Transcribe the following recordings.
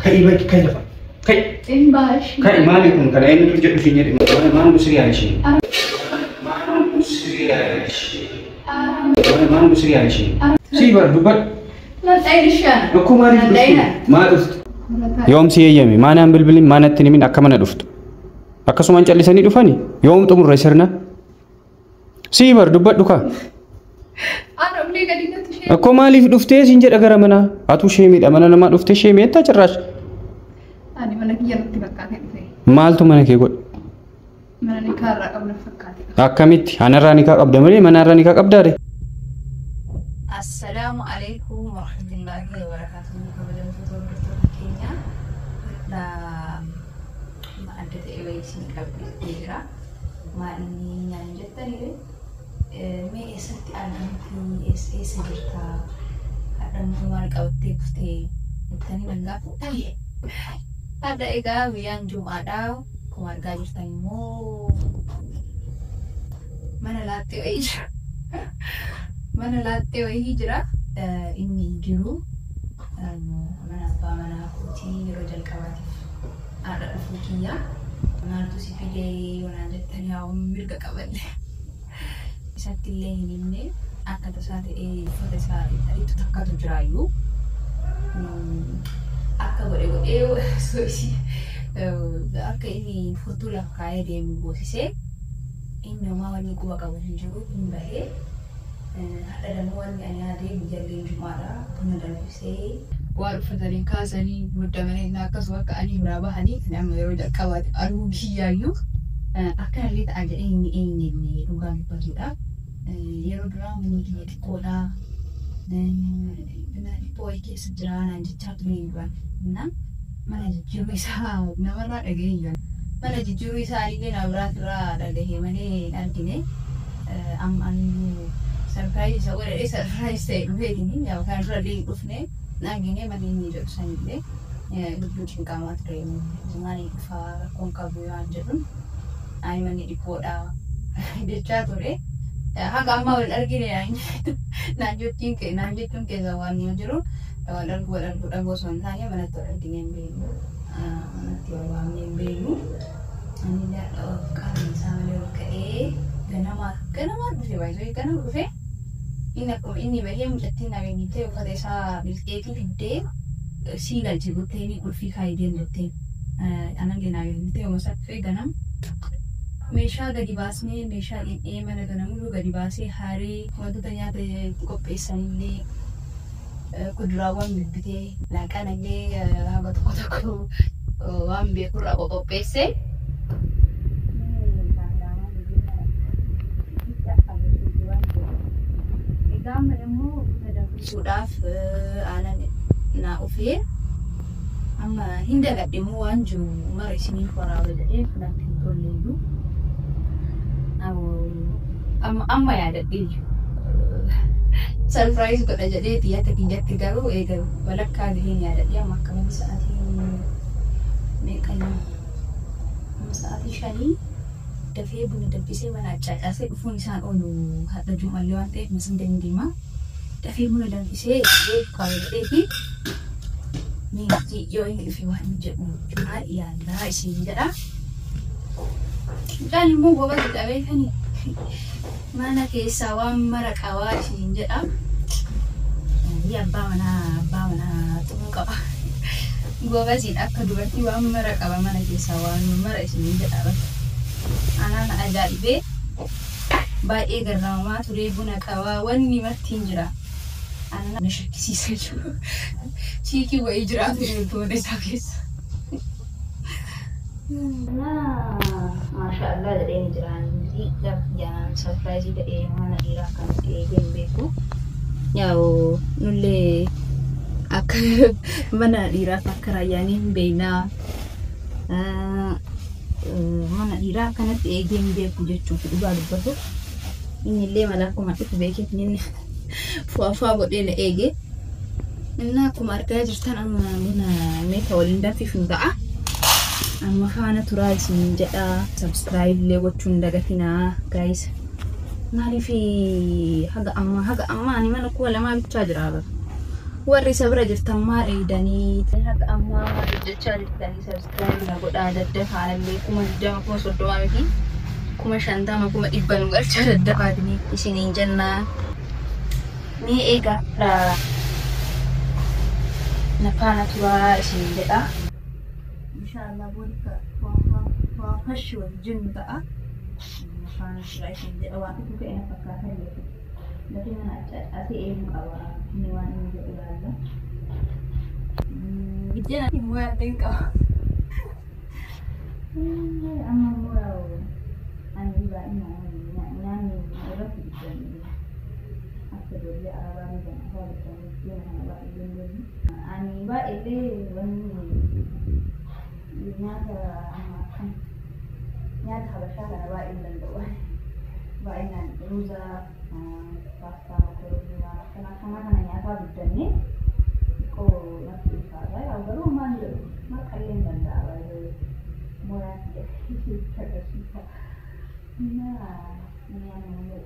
Ka'i bakki ka'i lafa. Ka'i. Hin baashi. Ka'i maali kun kana eenyutu jedhu siin jedhe maal sirrii ishee? Maal sirrii ishee? Maal sirrii ishee? Sii bar dubbadhu. Nan dhayni shaan. Rakkoo maaliif dhuftu? Maa dhuftu? Yoom si eeyyame? Maanaan bilbilin maanatti himin akka mana dhuftu? Akkasumaan callisanii dhufani? Yoom xumurre sirna? Sii bar dubbadhu kaa. Ana ulee gadi natti ishee. Rakkoo maaliif dhuftee siin jedha gara manaa? Atu ishee miidha mana namaa dhuftee ishee miidhaa cirraash. Ani mana kiyya natti fakkaatee dhufe. Maaltu mana kee godhe? Mana nikaa irraa qabna fakkaate. Akkamitti? Anarraa nikaa qabda malee manarraa nikaa qabdaare? Assalaamu alaikum warahmatullahi wabarakatuh. Kabajamtoota hordoftoota keenya. Adda ta'e wayii isin qabdee jira. Maal inni naan jettanii mee eessatti argamti? Eessa jirta? Hadha immoo maal qabattee dhuftee jettanii nan gaafadha. Hadha egaa guyyaan Jum'aadha. Akkuma argaa jirtan immoo mana laattee wayii jira. Mana laattee wayii jira. Inni jiru mana abbaa manaa kootii yeroo jalqabaatiif haadha dhufuu kiyya. Maaltu si fidee yoo naan jettanii haa mirga qaballe. Isatti illee hin himne akka tasaa ta'ee uffata isaa adiitu takkatu jiraayyuu. Akka godhe godhee osoo isii akka inni furtuu lafa kaayee deemu goosisee inni homaa wanni quba qabu hin jiru hin bahee. Hadha dammoo wanni ani yaadee guyyaallee Jum'aadha. Buna danfisee waan uffatanii kaasanii muddamanii akkasuma akka ani biraa bahanii nama yeroo jalqabaati arguu kiyyaayyuu akkanallee ta'a jedhee hin eenyenne dhugaa dubbatudha. Yeroo duraa manni kiyya xiqqoodha. Mana dhiphoo wayii keessa jira naan jechaa ture duraan. Mana jijjiiruu isaa namarraa dhagahee jira. Mana jijjiiruu isaa illee nama biraatirraa dhagahee malee hin argine. Amma aniyyuu surprise isa godhadhee surprise ta'e dhufeetiin kana dura illee hin dhufne argine manni inni jedhu sanillee lubbuu cinqamaa ture. Maali dhufaa rakkoon qabu waan jedhuun ani manni dhiphoodha jechaa ture. Haga ammaa wal argine naan jechuun naan jechuun keessa waan nu jiru wal argu wal argu dhabuu osoo hin taane manatti wal argine hin beeknu. Manatti wal waamne hin beeknu. Ani of qaamni isaa malee ol ka'ee ganamaa ganamaa dhufe baay'ee ganama dhufe. Inni akkuma inni bahee mucattiin nageenyitee uffata isaa bilqeetii fiddee sii galche gottee qulfii kaayee deemu jettee. Anan nageenyitee uumasaa dhufee ganam meeshaa gadi baasnee meeshaa dhidhee mana ganamuu gadi baasee haree wantoota nyaata qopheessanillee kuduraawwan bibbitee laaqanallee haga tokko tokko waan beekurraa qopheesse. Egaa amma immoo buna danfisuudhaaf aannan naa dhufee amma hin dagadhe immoo waan jiru mara isiniif waraaba jedhee natti hin tolle iyyuu. Amma yaadadhee surprise godha jedhee xiyyaata kiyyatti garuu eega walakkaa gaheen yaadadhee amma akkamitti sa'aatii meeqanii amma sa'aatii 5 dafee buna danfisee mana accacaasee dhufuun isaan oolu hadha Jum'allee waan ta'eef masjiida ni deema. Dafee buna danfisee kaawwa jedheeti miinti yoo inni dhufe waan jedhu maal yaallaa isin jedha. Mucaan immoo goba qabee kan mana keessaa waan mara qabaa isin jedha. Abbaa manaa xumuu qaba. Gobaziin akka dubartii waan mara qaba mana keessaa waan mara isin jedha. Anaan ajaa'ibee baay'ee garraamamaa ture buna qabaa wanni marti hin jira. Anaan na shakkisiisa jiru. Chiikii wayii jiraatu jirtu mana isaa keessa. Maashaallah jedheen jiraan surprise jedhee mana dhiiraa akkanatti eegee hin beeku. Yaa'u nullee akka mana dhiiraaf akka raayyaanii hin beeknaa. Mana dhiiraa akkanatti eegee hin beeku jechuuf dhugaa dubbatu. Inni illee mala akkuma dhufu beekeef inni fu'aa godhee na eege. Inni akkuma argaa jirtan amma buna meeqa waliin danfifnu ta'a. Amma faana turaa isin jedha. Subscribe illee gochuun hin dagatinaa guys. Maaliif haga ammaa ani mana 2000 bichaa jira. Warri isa bira jirtan maal eegdanii haga ammaa maal jechaa jirtanii subscribe na godhaa daddafaa illee 20,000 30,000 miti 50,000 100,000 nu galchaa daddafaatinii isiniin jennaa. Mee eegaa na faana turaa isiniin jedha. Inshaallah booda waa fashi wal jennu ta'a. Na faana turaa isiniin jedha waan tokko ka'e na fakkaata jechuudha. Lafee mana cacaasee eeguu qaba. Inni waan inni jedhu ilaalla. Biddeen immoo yaaddeen qaba. Amma immoo ani baay'inaan nyaanni irratti biddeen akka ijoollee arabaa ni ganafaa biddeen biddeena kana baay'ee hin Ani baay'ee wanni nyaata amma akkam nyaata habashaa kana baay'ee hin danda'u. Baay'inaan ruuza, paastaa, mokoroonii waan akkana akkanaa kana nyaataa guddannee xiqqoo natti ulfaata. Yaa garuu maal jedhu marqallee hin danda'a baay'ee mooyaan agarsiisa. Inni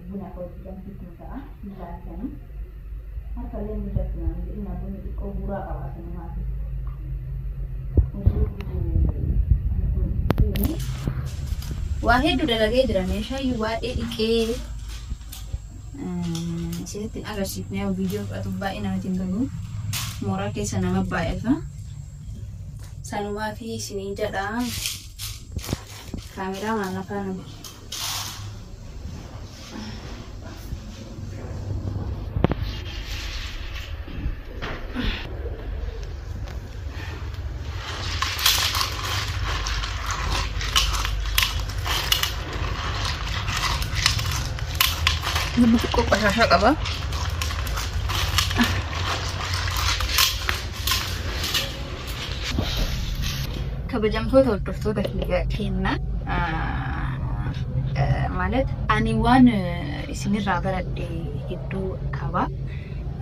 buna kootti danfisnu ta'a hin laaltanii. Harkallee hin guddatu naan jedhina bunni xiqqoo bu'uuraa qaba sanumaaf. Waa hedduu dalagee jira meeshaayyuu baay'ee dhiqee isinitti hin agarsiifne viidiyoo fudhatuuf baay'ee namatti hin tolu. Mooraa keessa nama baay'ata. Sanumaa fi isiniin jedha. Kaameraa maal afaan xiqqoo qoshashaa qaba. Kabajamtoota hordoftoota keenna ማለት ani waan isinirraa baradhe hedduu qaba.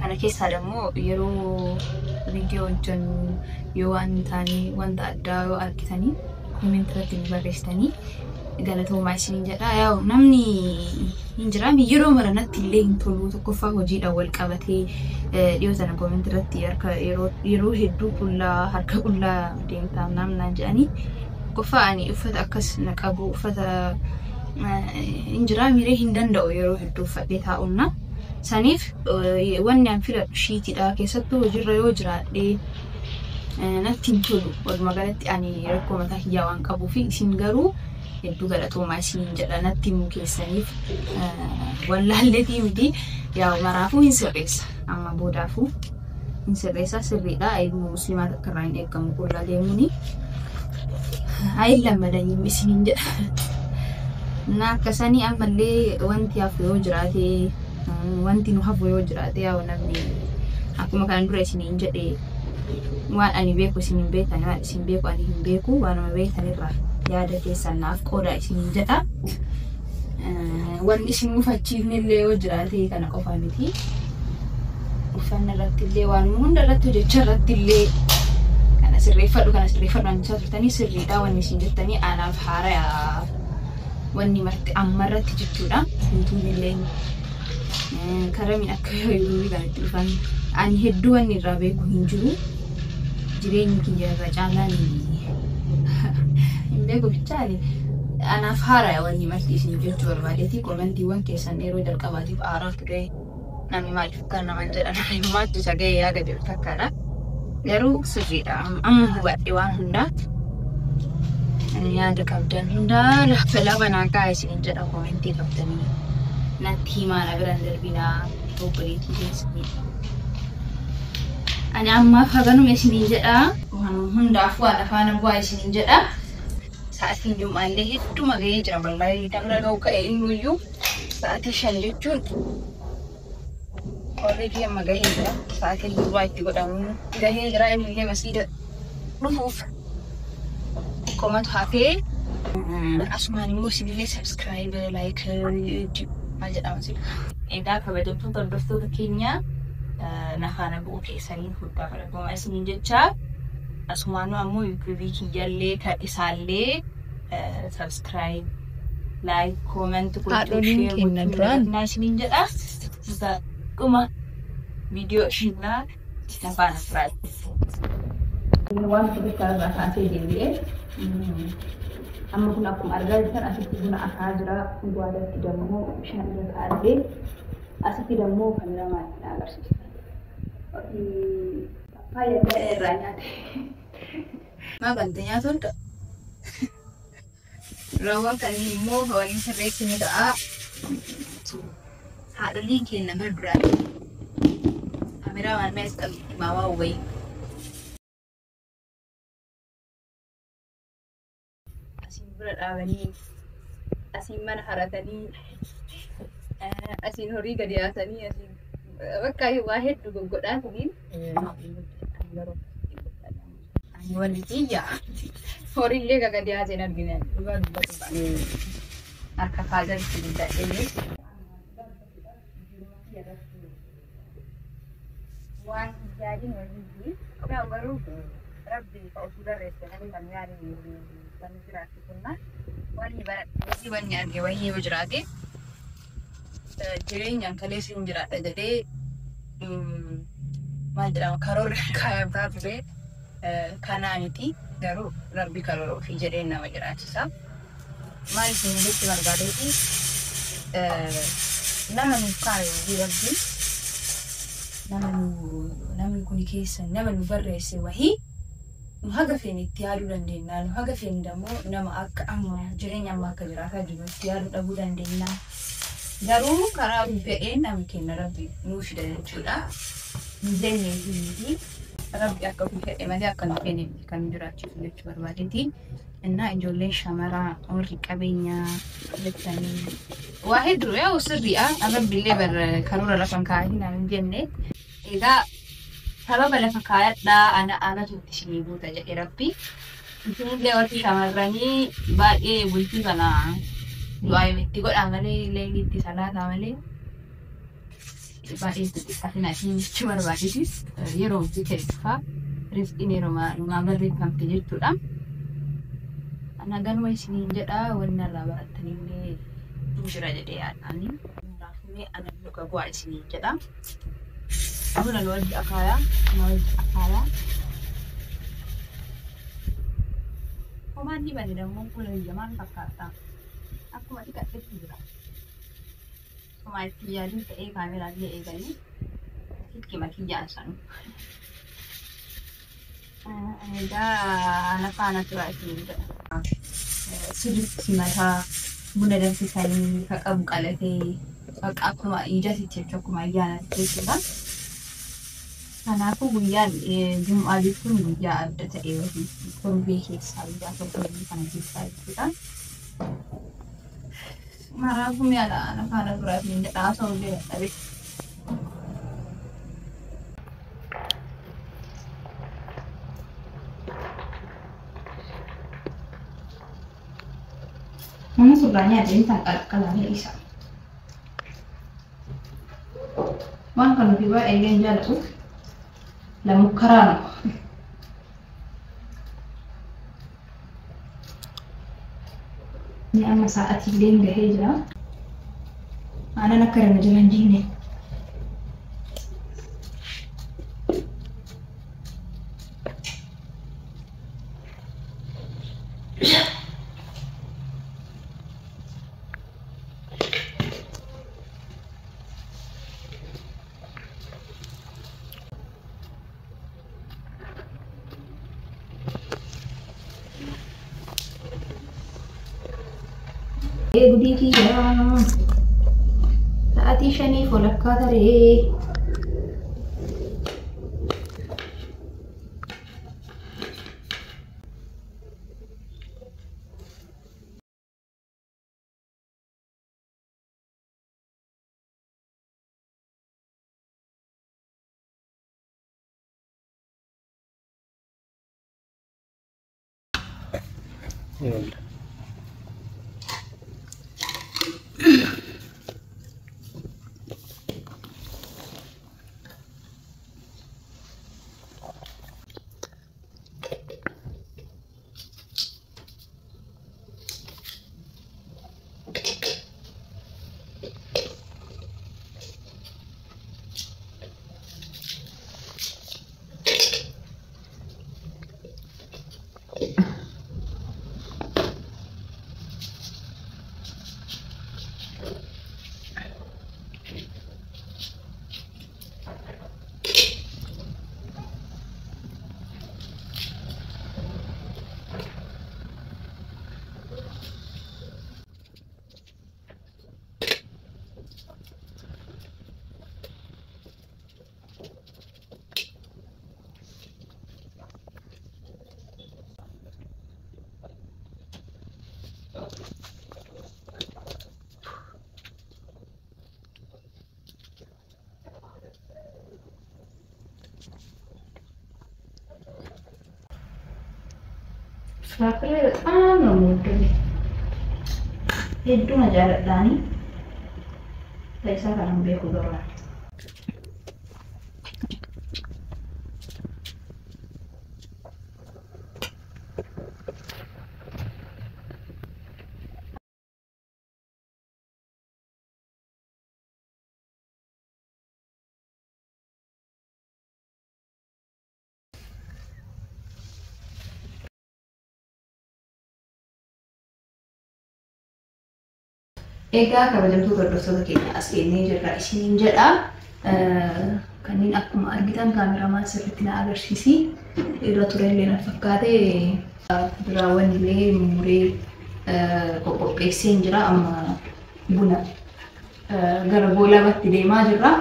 Kana keessaa immoo yeroo viidiyoo hojjennu yoo waan taane wanta addaa yoo argitanii comment irratti nu barreessitanii galatoomaa isiniin jedha. Yaa'u namni hin jiraame yeroo mara natti illee hin tolu tokkoffaa hojiidhaan wal qabatee dhiyoo sana comment irratti harka yeroo hedduu qullaa harka qullaa deemtaa namnaan jedhanii tokkoffaa ani uffata akkas na qabu uffata hin jiraame hin danda'u yeroo hedduu uffadhee taa'uunna. Saniif wanni an filadhu shiitiidha keessattuu hojiirra yoo jiraadhee natti hin tolu walumaa galatti ani rakkoo mataa kiyyaa waan qabuu fi isin garuu hedduu galatoomaa isiniin jedha natti himuu keessaniif wallaalleetii miti yaa maraafuu hin sirreessa amma boodaafuu hin sirreessa sirriidha ilma musliimaa takka irraa hin eeggamu qullaa deemuuni ayi lammadanii isiniin jedha. Na akkasanii ammallee wanti hafu yoo jiraate wanti nu hafu yoo jiraate yaa namni akkuma kana dura isiniin jedhe waan ani beeku isin hin beektan waan isin beeku ani hin beeku waanuma beektanirraa yaada keessan naaf qooda isiniin jedha. Wanni isin mufachiifne illee yoo jiraate kana qofa miti. Uffanna irratti illee waan hunda irratti hojjechaa irratti illee kana sirreeffadhu waan jechaa turtanii sirriidha wanni isin jettanii anaaf haaraa wanni marti amma irratti jechuudha. Guutuun illee karamiin akka yeroo kanatti dhufan ani hedduu wanni irraa beeku hin jiru. Jireenyi kiyya irra caalaan hin beeku bichaani anaaf haaraa wanni marti isin jechuu barbaadeeti koomentiiwwan keessan yeroo jalqabaatiif haaraa ture namni maaliif kan naman jedhan maaltu isa ga'e yaa gadi takkaadha. Garuu sirriidha amma hubadhe waan hundaa yaada qabdan hundaa lafa lafa naa kaa'e isiniin jedha koomentii qabdanii natti himaa na biraan darbinaa obboleettii keessanii. Ani ammaaf haganuma isiniin jedha waan hundaaf waan afaan bu'aa isiniin jedha. Sa'aatiin jum'aallee hedduma ga'ee jira wallaahi dabra ga'u ka'e innuyyuu sa'aatii 5 jechuun already amma gahee jira. Sa'aatiin durbaa itti godhamu gahee jira innillee masiida dhufuuf xiqqoomatu hafee asumaan immoo isinillee subscribe like maal jedhama sila. Egaa kabajamtoota hordoftoota keenya na faana bu'uu keessaniin guddaa galatoomaa isiniin jecha asumaanuu ammoo yuutuubii kiyyallee kan isaallee subscribe like comment gochuu Haadholiin share keenya gochuu duraan dagatinaa isiniin jedha. Dhuma viidiyoo ishiinaa na faana turaa. Waan tokko irraa kaasee deebi'ee amma kun akkuma argaa jirtan asitti buna akaa jira. Gwaadatti dammoo bishaan irra kaa'ee asitti dammoo kameraa maaliidha agarsiisa. Paappaayyaa irraa nyaate. Maa bante nyaata hunda? Raawwan kanneen immoo waliin sirreessi ni ta'a. Haadholiin keenya bara duraanii kameraa waan mees qabdi maawaa wayii. Asiin bira dhaabanii, asiin mana haratanii, asiin horii gadi yaasanii, asiin bakka waa hedduu goggodhaa tuniin. Ani wanti kiyya horiillee gadi yaaseen argine dhugaa dubbatu harka kaasan itti guddadhee. Waan yaadin waliin garuu rabbi ofii barreesse malee kan yaadin kan jiraatu kunna wanni baradhe wanni arge wayii yoo jiraate jireenyaan kaleessa hin jiraadha jedhee maal jedhama karoorri kaayamtaa ture kanaa miti garuu rabbi karoora ofii jedhee nama jiraachisa. Maal isin jechuu barbaadeeti nama nuuf kaayu rabbi nama nu namni kun keessa nama nu barreesse wahii nu haga feene itti yaaduu dandeenya. Nu haga feene immoo nama akka amma jireenya amma akka jiraataa jiru itti yaaduu dhabuu dandeenya. Garuu karaa fedheen namni kenna rabbi nuu fida jechuudha. Nu jennee miti rabbi akka ofii fedhe malee akka nu feene kan nu jiraachisu jechuu barbaadeeti. Innaa ijoolleen shamaraa warri qabeenyaa jettanii waa hedduu yaa sirriidha. Rabbi illee bar karoora lafa hin kaayatin hin jenne. Egaa sababa lafa kaayadhaa ana anatu itti isinii guuta jedhe rabbi. Isinillee warri shamarranii baay'ee bultii kana du'aa itti godhaa malee leelii itti salaataa malee baay'ee itti xiqqaatina isin jechuu barbaadetis yeroo hojii keessaa rizqiin yeroo numaa barreeffamte jechuudha. Ana ganuma isiniin jedha wanni irraa barattanillee jira jedhee yaadani. Kanaafuu ana dhuga bu'aa isiniin jedha. Buna nu wajji akaayaa, na wajji akaayaa. Homaan dibani dammoo fuula biyya maal fakkaata? Akkuma dhiqadhetti jira. Homaa itti yaadin ta'ee kaameraa illee eeganii silkima kiyyaan sanu. Egaa ana faana tura isiniin jedha. Sirriitti mataa buna danfisanii ka qabu qalatee bakka akkuma iidatitti jechuudha akkuma ayyaanaatti jechuudha. Kanaafuu guyyaan jum'aa jechuun guyyaa adda ta'e wayii torbee keessaa guyyaa torbee kana keessaa jechuudha. Maraafuu mi'a ana faana tura isiniin jedha haasa'uu illee dadhabe. Nama surraa nyaate kan qalqalamee isa. Waan kan nuti baay'ee illee hin jaallatu la mukkaraa no. Inni amma sa'aatii illee gahee jira. Aannan akka irra jala hin jigne. Gudii kiyyaa sa'aatii shaniif walakkaa taree. ይኸውልህ ፍራፍሬ በጣም ነው የምወደው። Hedduu na jaalladhaani. Isaa kanan beeku garuu. Egaa kabajamtoota hordoftoota keenya as geenyee jirra isiniin jedha. Kanneen akkuma argitan kaameramaan sirriitti na agarsiisi. Irra turellee na fakkaate fuduraawwan illee muree qoqopheessee jira. Amma buna gara goolabaatti deemaa jirra.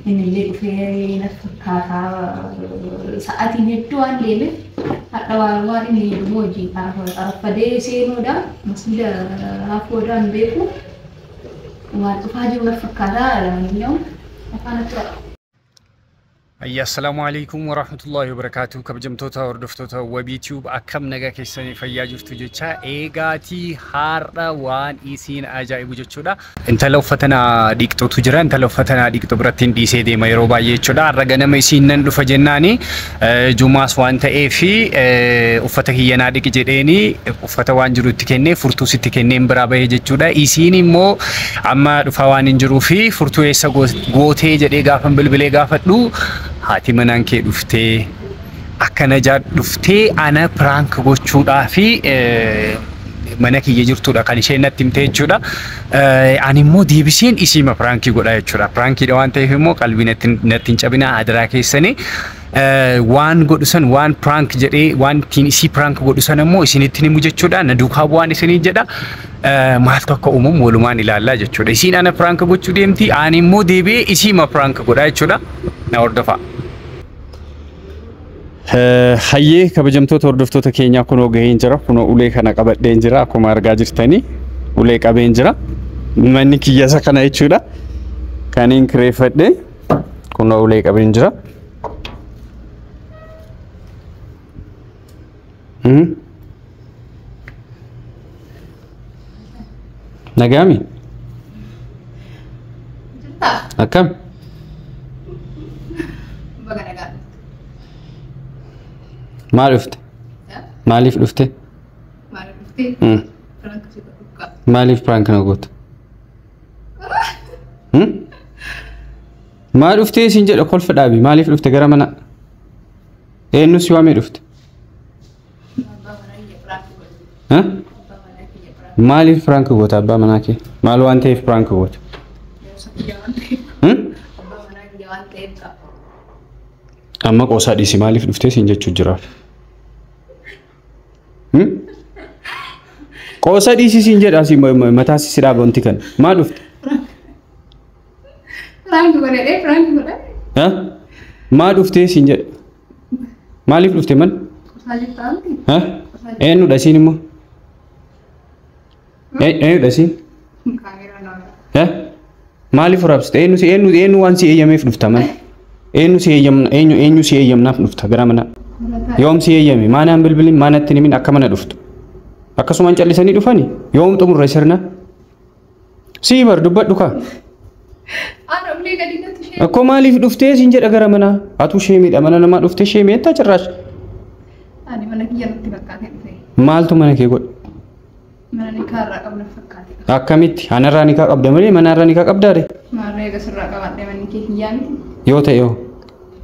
Innillee dhufee na fakkaata. Sa'aatiin hedduu waan deemeef har'a waan inni jedhu hojii arfadee seenuudha. Masjiida hafuudhaan hin beeku. waan dhufaa jiru na fakkaata. ለማንኛውም afaan tura. Assalaamu alaikum warahmatullahi wabarakatuh. Kabajamtoota hordoftoota Wabii Tube akkam nagaa keessanii fayyaa jirtu jecha eegaatii har'a waan isiin ajaa'ibu jechuudha. Intala uffata naa dhiqxootu jira. Intala uffata naa dhiqxoo biratti hin dhiisee deema yeroo baay'ee jechuudha. Har'a ganama isiin nan dhufa jennaani jumaas waan ta'eef uffata kiyya naa dhiqi jedheeni uffata waan jiru itti kennee furtuus itti kenneen biraa bahee jechuudha. Isiin immoo amma dhufaa waan hin jiruu fi furtuu eessa gootee jedhee gaafan bilbilee gaafadhu haati manaan kee dhuftee akka najaa dhuftee ana prank gochuudhaa fi mana kiyya jirtudha kan isheen natti himte jechuudha. Ani immoo deebiseen isiima prankii godha jechuudha. Prankiidha waan ta'eef immoo qalbii natti hin cabinaa adaraa keessanii waan godhu san waan prank jedhee waan ittiin isii prank godhu san immoo isinitti himu jechuudha. Na duukaa bu'aan isinii jedha. Maaltu akka uumamu walumaan ilaallaa jechuudha. Isiin ana prank gochuu deemti ani immoo deebi'ee isiima prank godha jechuudha. Na hordofaa. Hayyee kabajamtoota hordoftoota keenyaa kunoo gaheen jira. Kunoo ulee kana qabadheen jira. Akkuma argaa jirtanii ulee qabeen jira. Manni kiyya isa kana jechuudha. Kaniin kireeffadhe kunoo ulee qabeen jira. Nagaami? Akkam? Baga nagaa. Maal dhufte? Maaliif dhufte? Maaliif dhufte? Prank si godhu. Maaliif prank na goota? Maal dhuftee isin jedha kolfa dhaabi. Maaliif dhufte gara mana? Eenyu si waamee dhufte? Maaliif prank goota abbaa manaa kee? Maal waan ta'eef prank goota? Amma qoosaa dhiisi maaliif dhuftee siin jechuu jira? Qoosaa dhiisi siin jedha asii mataa si dhaaba wanti kana. Maal dhufte? Prank godhee prank godhee. Maal dhuftee siin jedha? Maaliif dhufte man? Qoosaa jirtaa miti? Eenyudha isiin immoo? Eenyudha isiin? Kaameeraa. Maaliif waraabsite? Eenyu waan si eeyyameef dhufta man? Eenyu si eeyyamna eenyu si eeyyamnaaf dhufta gara mana? Yoom si eeyyame? Maanaan bilbilin maanatti himin akka mana dhuftu? Akkasumaan callisanii dhufani? Yoom xumurre sirna? Sii bar dubbadhu kaa. Akkoo maaliif dhuftee siin jedha gara manaa? Atu ishee miidha mana namaa dhuftee ishee miidhaa cirraash. Ani mana kiyya natti fakkaatee dhufe. Maaltu mana kee godhe? Mana nikaa irraa qabna fakkaate. Akkamitti? Anarraa nikaa qabda malee manarraa nikaa qabdaa ree? Maarree eega sirraa qabadhee manni kee kiyyaa miti. Yoo ta'e yoo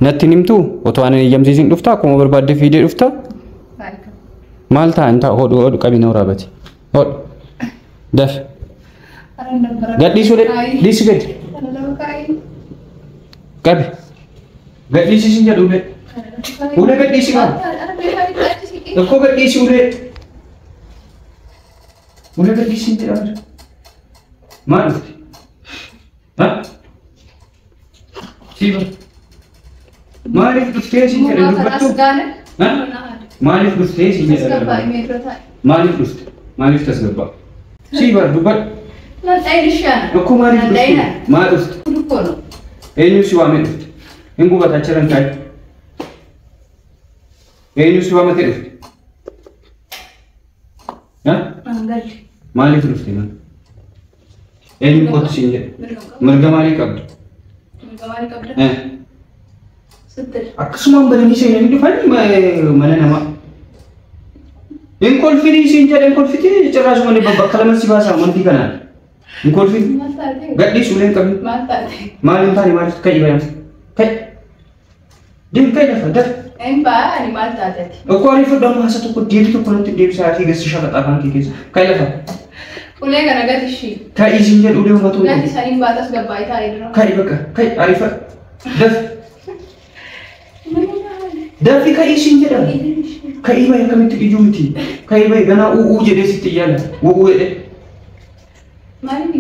natti himtu otoo ani eeyyamsiisin dhufta akkuma barbaadde fiidee dhufta. Maal ta'a hin taa'u hodhu hodhu qabi na waraabati. Hodhu. Daf. Gadhiisu dhiisi gadi. Qabi. Gadhiisi sin jedhu ulee. Ulee gadhiisi qabu. Tokko gadhiisi ulee. Ulee gadhiisi sin jedhamu. Maal dhufte? Ha? Siiba. Maaliif dhuftee sin jedhe dubbattu? Ha? Maaliif dhuftee sin jedhe? Maaliif dhufte? Maaliif tasgabbaa? Siiba dubbadhu. Tokko maaliif dhufte? Maal dhufte? Eenyu si waamee dhufte? Hin gubata achiran taa'e. Eenyu si waamatee dhufte? Ha? Maaliif dhufte? Eenyu kootu siin jedhe? Mirga maalii qabdu? Akkasumaan bananii seenanii dhufanii mana namaa. Hin kolfinii siin jedhe hin kolfitee cirraasuma bakka lama si baasaa wanti kanaan. Hin kolfin. Gadhiisu ulee hin qabne. Maal hin taane maaliif ka'i bayan? Ka'i. Deem ka'i lafa daf. Okkoo ariifadhu amma haasa tokko deebii tokko natti deebisaa fi gasi shaqaxaa afaan kee keessa. Ka'i lafa. Ulee kana gadi ishii. Ka'i siin jedhu ulee uummata Gadi saniin baatas gabbaa'ee taa'ee jira. Ka'i bakka ka'i ariifadhu. Daf. Dafi ka'i siin jedha. Ka'i bayi akkamitti ijuu miti. Ka'i bayi ganaa u'uu jedhee sitti yaala. U'uu jedhee.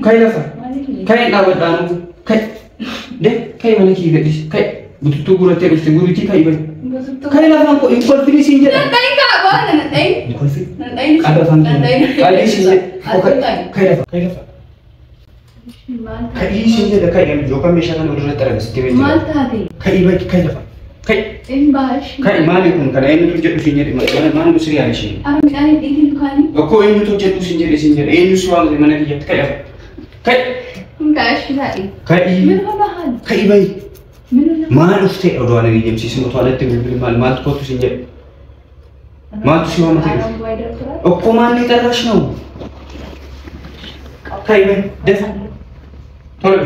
Ka'i lafa. Ka'i dhaabadhaanu. Ka'i. De ka'i mana kee gadhiisi. Ka'i. Bututtuu guurattee dhufte guuritii ka'i bayi. Ka'i lafaan koo hin kolfini siin jedha. Hin kolfini. Qabi afaan kee. Qabi siin jedha. Ka'i lafa. Ka'i lafa. Ka'i siin jedha ka'i yookaan meeshaa kana walirratti argisitti beekti. Maal taate? Ka'i bayi ka'i lafa. Ka'i. Ka'i maali kun kana eenyutu jedhu siin jedhe maal nu sirrii ishee. Okkoo eenyutu jedhu siin jedhe siin jedhe eenyu si waamte mana kiyyatti ka'i lafa. Ka'i. Ka'i. Ka'i bayi. Maal dhuftee odoo ani hin deemsisin otoo alatti bilbili maal maaltu kootu siin jedhe. Maaltu si waamte dhufe. Okkoo maal ni xarrash ነው. Ka'i bayi dafa. Tole.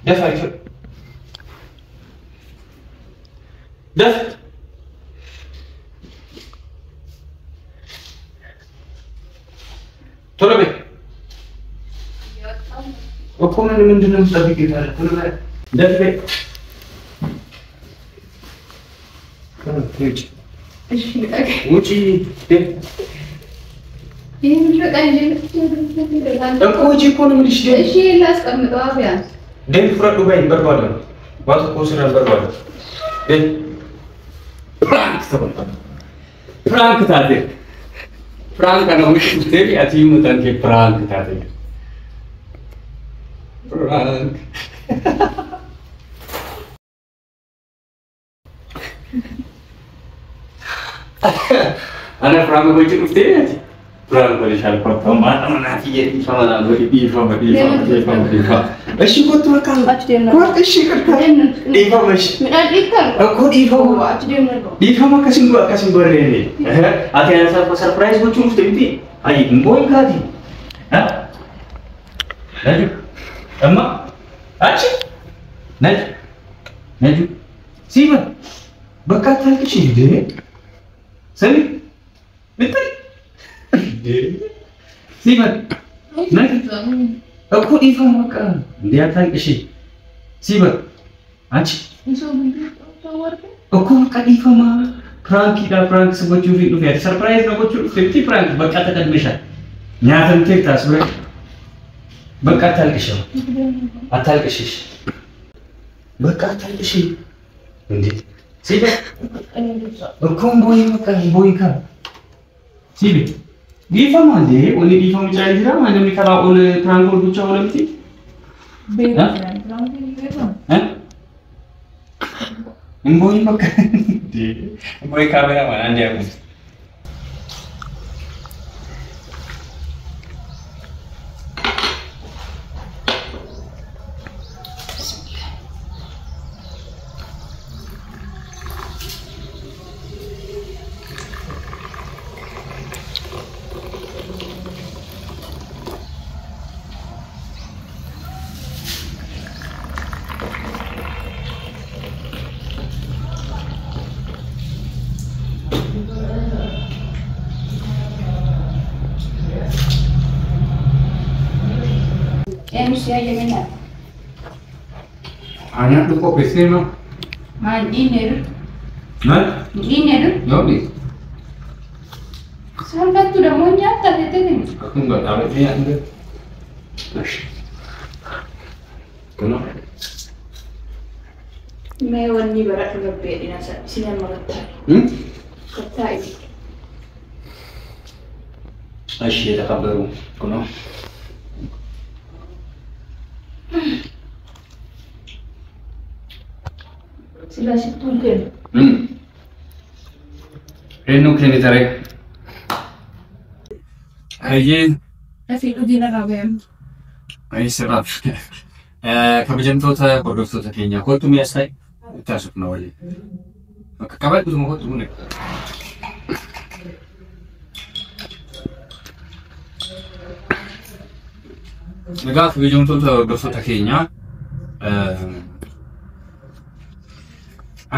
Dafa ariifadhu. Daf. Tole በይ። እኮ ምን ምንድን ነው የምትጠብቂው ታዲያ? ቶሎ በይ። ደፍ በይ። ውጪ ውጪ። እኮ ውጪ እኮ ነው የምልሽ። ደም fudhadhu bayi hin barbaadamu. Waan tokko sirraa hin barbaadu. Prank ta'u. Prank taate. Prank kana oomishu dhuftee ati mataan kee prank taate. Prank. Ana prank gochuu dhuftee ati. Prank godhe shalkottaa maal amanaatii jedhi dhiifama naa godhi dhiifama dhiifama dhiifama dhiifama. እሺ kottu bakka kottu እሺ ቅርታ dhiifama እሺ እኮ dhiifama dhiifama akkasiin godhe akkasiin godhe ati ana surprise gochuu dhufte miti ayi hin boo'in kaati Naju amma achi Naju Naju siiba bakka አታልቅሽ እንዴ ስሚ ምትል እንዴ siiba Naju እኮ dhiifama በቃ እንዴ አታልቅሽ siiba አንቺ እኮ በቃ dhiifama prankiidha prank si gochuuf hin dhufe ati surprise na gochuu dhufte miti prank በቃ ተቀድመሻል nyaatamteerta as bira በቃ አታልቅሽ አታልቅሽ በቃ አታልቅሽ እንዴ ሲበ እኮ እምቦይ በቃ እምቦይ ካ ሲበ dhiifama እንዴ wanni dhiifamu caalee jira namni karaa ol prank ol gochaa oola miti እምቦይ በቃ እንዴ እምቦይ ካሜራ ማን አንዴ ያቁም Siyaayya nyaata. Anyaadhu qopheessee moo? Maal dhiinne dur? Maal? Dhiinne dur? Yoomii? Salphattu dammoo nyaata jettee. Akkuma dhaabatee nyaannu. Kunoo. Mee wanni baradhu gabbeedhina isin amma gattaa'i. Gattaa'i. እሺ የተከበሩ kunoo. Sila sittuun kennu. Eenyu kennite ree? Hayyee. Lafii dhugii narraa bayan. Sirraaf. Kabajamtoota hordoftoota keenyaa kottu mi'a ta'e itti haasofna waliin. Bakka qabadhu kottu bune. Egaa kabajamtoota hordoftoota keenyaa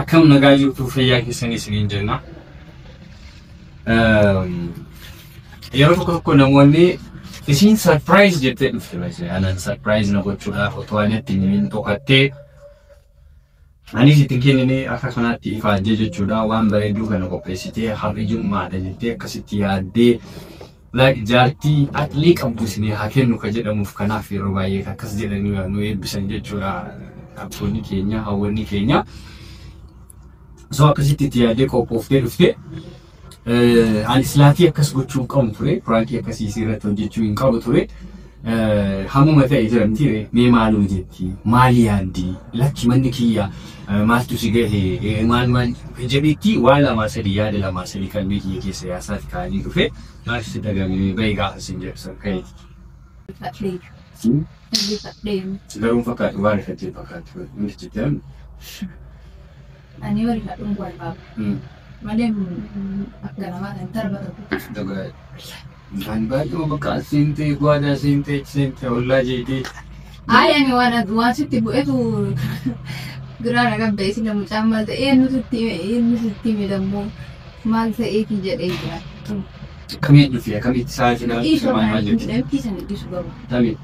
akkam nagaa jirtu fayyaa keessanii isiniin jenna. Yeroo tokko tokko namoonni isiin surprise jettee dhufte baay'ee anan surprise na gochuudhaaf otoo ani itti himin tokattee anis itti kennine akka kanaatti ifaajjee jechuudha waan bareedduu kana qopheessitee har'i jummaadha jettee akkasitti yaaddee jaartii aqlii qabdu isinii haa kennu ka jedhamuuf kanaaf yeroo baay'ee akkas jedhanii nu eebbisan jechuudha abboonni keenya hawwanni keenya. So akkasitti itti yaaddee qophooftee dhuftee ani silaatii akkas gochuu hin qabu ture, piraankii akkasii irratti hojjechuu hin qabu ture. Hammuma ta'e jira miti mee maaloo jetti, maali yaaddi, lakki manni kiyya maaltu si gahe, maal maal jedhetti waan lamaa sadii yaada lamaa sadii qalbii kiyya keessa yaasaati kaa'anii dhufe maal si dhagame bahi gaafa sin jedhu ka'eeti. Garuu fakkaatu waan rifattee fakkaatu miti jettee. Ani wali kadhuun barbaadu. Malee akka namaa kan tarba tokko. Kan baay'ee bakka seentee gwaadaa seentee seentee ollaa jeetee. Ayi ani waan sitti bu'etu biraa na qabda isin mucaan maal ta'e eenyutu sitti hime dammoo maal ta'eeti jedhee jira. Akkamiin dhufe akkamitti sa'aatii nama maal maal jetti? Dhabbii sana dhiisu qaba. Tamii.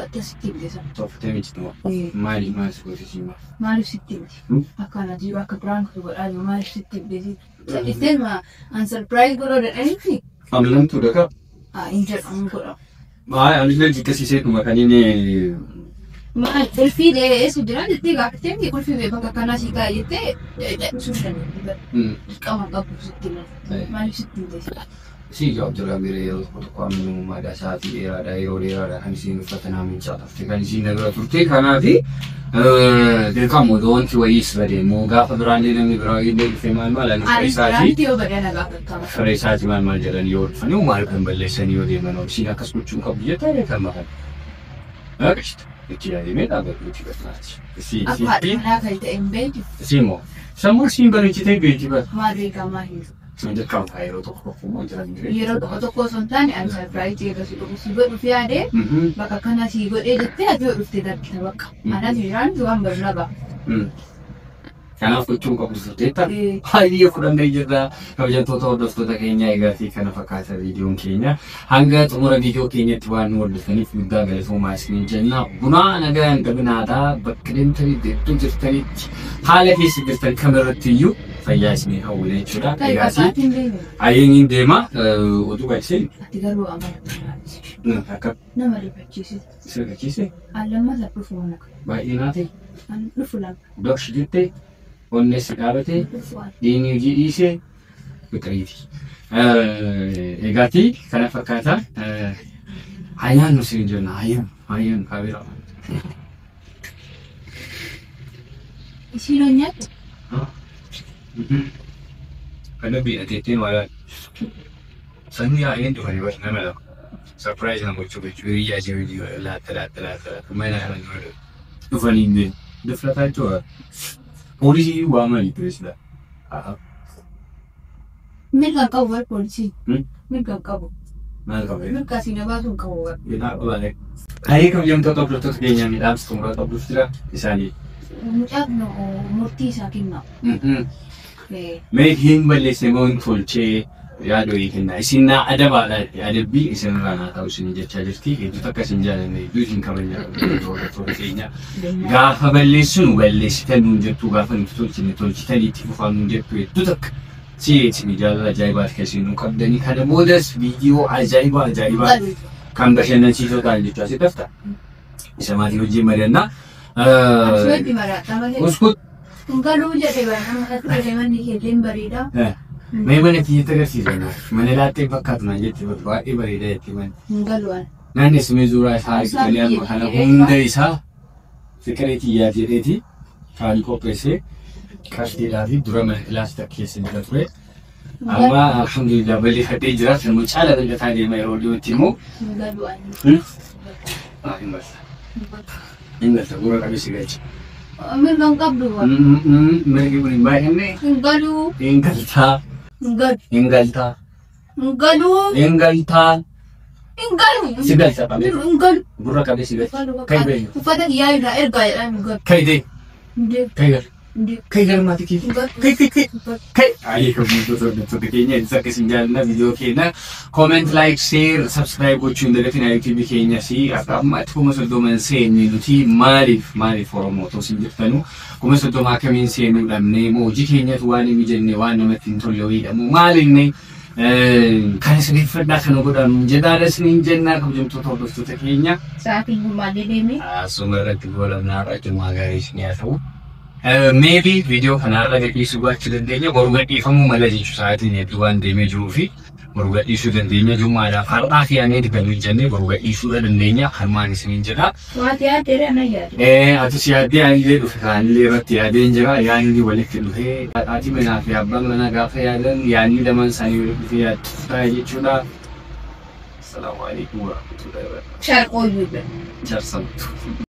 Akkasitti himte sana. Tooftee miti tuma. Maali maal si gootee siima? Maaliif sitti himte? Akka jiru akka biraan godhaa jiru maaliif sitti himte? Calliftee ma an surprise godhoo dadhanitti? Amlamtuu dhaqa? Hin jedhamu godha. Maal ani jikkasiisee dhuma kan inni. Maal qulfii eessa jira jettee gaafattee miti qulfii bakka kanaa sii kaa'e jettee jedhamsuu shanii. Dirqama qabu sitti hima. Maaliif sitti himte? Si jaab jala bira yeroo tokko tokko amanamummaadha sa'aatii dheeraadha yeroo dheeraadha kan isiin uffata naa miicaa turte kan isiin na bira turte kanaafi dirqama odoo wanti wayiis bade immoo gaafa biraallee namni biraa illee dhufee maal maal ani fira isaati maal maal jedhan yoo dhufanii maal kan balleessanii yoo deeman isiin akkas gochuu hin qabdu jettee kan makan. Aqishta itti yaadamee dhaabbatu itti gadnaati. Akka haadha manaa kan ta'e hin beektu. Isii immoo sammuu isiin bareechitee beekti bara. Maal beekamaa hin jiru. Dirqama yeroo tokko tokko immoo jiran jireenya. Yeroo tokko tokko osoo hin taane ani sarpiraayizii eegasii dhufu si godhuuf yaadee bakka kana si godhee jettee ati yoo dhufte darbita bakka. Anatu jiraan waan barnaa ba'a. Kanaaf gochuun qabu turteetta. Baay'ee fudhannee jirra. Kabajamtoota hordoftoota keenyaa eegaatii kana fakkaata viidiyoon keenya. Hanga xumura viidiyoo keenyatti waan nu hordoftaniif guddaa galatoomaa isiniin jenna. Bunaa nagaa hin dhabinaadaa bakka deemtanii deemtuu jirtanitti haala keessa jirtan kamirratti iyyuu fayyaa isinii hawwina jechuudha. Eegaatii ayyeen deema oduu baay'isee. Ati garuu amala Akka nama rifachiise. Si rifachiise? Lammataa dhufu waan akka. Baay'ee naate? Dhufu lama. Dokshi jettee? Onnees dhaabate dhiinii hojii dhiisee biqiliiti. Eegaatii kana fakkaata. Hayyaan nu siin jenna hayyaan hayyaan kaabira. Isiin hoo nyaattu? Kana biidhateettiin waa sanyii yaa'een dhufanii bara nama lama. Surprise nama gochuu jechuudha. Hiriyaa jiru laatta laatta laatta laatta mana kana dhufanii hin deemu. Duflataa jechuudha. Poolisii waamanii ture sila. Mirga qabu bar poolisii. Mirga qabu. Maal qabu? Mirga asii na baasuun qabu bar. Midhaan qabalee. Hayyee kabajamtoota hordoftoota keenyaa midhaan xumuraa qabduuf jira isaanii. Mucaan murtii isaa kenna. Mee hin balleesse moo hin tolchee Yaada wayii kennaa. Isin naa adabaadha jetti. Adabbii isinirraa naa ta'u isin jechaa jirti. Hedduutu akka isin jaalanne hedduu isin kabajna hordoftoota keenya. Gaafa balleessinu balleessitan nuun jettu, gaafa nuti tolchine tolchitan itti fufaa nuun jettu. Hedduu takka si isin jaalala ajaa'ibaati kan isin nuu qabdanii. Kana boodas viidiyoo ajaa'ibaa ajaa'ibaa kan bashannansiisoo ta'an jechuudha. Asitti hafta. Isa maatii wajjin mari'annaa. Asumatti maraadha malee. Uskut. Hin galuu jedhe bara nama irratti godhe manni keelleen bareeda. Mee mana kiyyatti agarsiisa. Mana laattee fakkaatu naan jette, baay'ee bareeda jette manni. Hin galu ani. Naannis mee suuraa isaa argitanii amma kana hunda isaa fiqiree kiyyaa jedheeti kan qopheessee qarshiidhaa fi dura mana kilaasii keessa jira ture. Amma alhamdulillah balleeffadhee jira. Sanuu caala bal'ataa deema yeroo dhiyootti immoo. Hin galu ani. Hin galta. Hin galta, gurra qabeessi galcha. Mirga hin qabdu. Mirgi kun hin baay'anne. Hin galuu. Hin galtaa. Hin galu. Hin galtaa. Hin galuu. Hin galtaa. Hin galu. Si galcha qabee. Hin galu. Gurra qabeessi galcha. Kai beeyu. Uffata kiyyaa irraa ergaa jedhaan hin galu. Kai dee. Hin deemu. Kai gal. Hin deemu. Kai gal maatii kee. Hin galu. Kai kai kai. Kai. Ayyee, kabajamtoota hordoftoota keenya, isa akka isin jaallanna viidiyoo keenya comment, like, share, subscribe gochuu hin dagatinaa. YouTube keenya si akka ammaatti 30,000 seenne nuti. Maaliif Oromoo otoo isin jirtanu 30,000 akkamiin seenuu dhabne? Moo hojii keenyatu waan hin mijanne, waan namatti hin tolle wayiidha moo maalinne? Kana sirreeffadhaa, kana godhaa nuun jedhaadha isiniin jennaa, kabajamtoota hordoftoota keenya. Sa'aatiin kun maallee deeme? Asuma irratti goolabnaa. Har'a jumaa gaarii isin haa ta'u. Maybe viidiyoo kanarra gadhiisuu baachuu dandeenya. Boru gadhiifamuu mala jechuudha. Sa'aatiin hedduu waan deemee jiruu fi boru gadhiisuu dandeenya. Jumaadhaaf har'aa fi ani kan nuyi jennee boru gadhiisuu dandeenya. Kanumaan isiniin jedha. Waati yaaddeera na yaade. Atis yaaddee, anillee dhufe, kaanillee irratti yaadeen jira. Yaadni walitti dhufee, haati manaa fi abbaan manaa gaafa yaadan yaadni lamaan isaanii walitti dhufee yaaddaa jechuudha. Assalaamu alaikum warahmatullahi wabarakatuh. Sharqooyyuu. Jaarsamtu.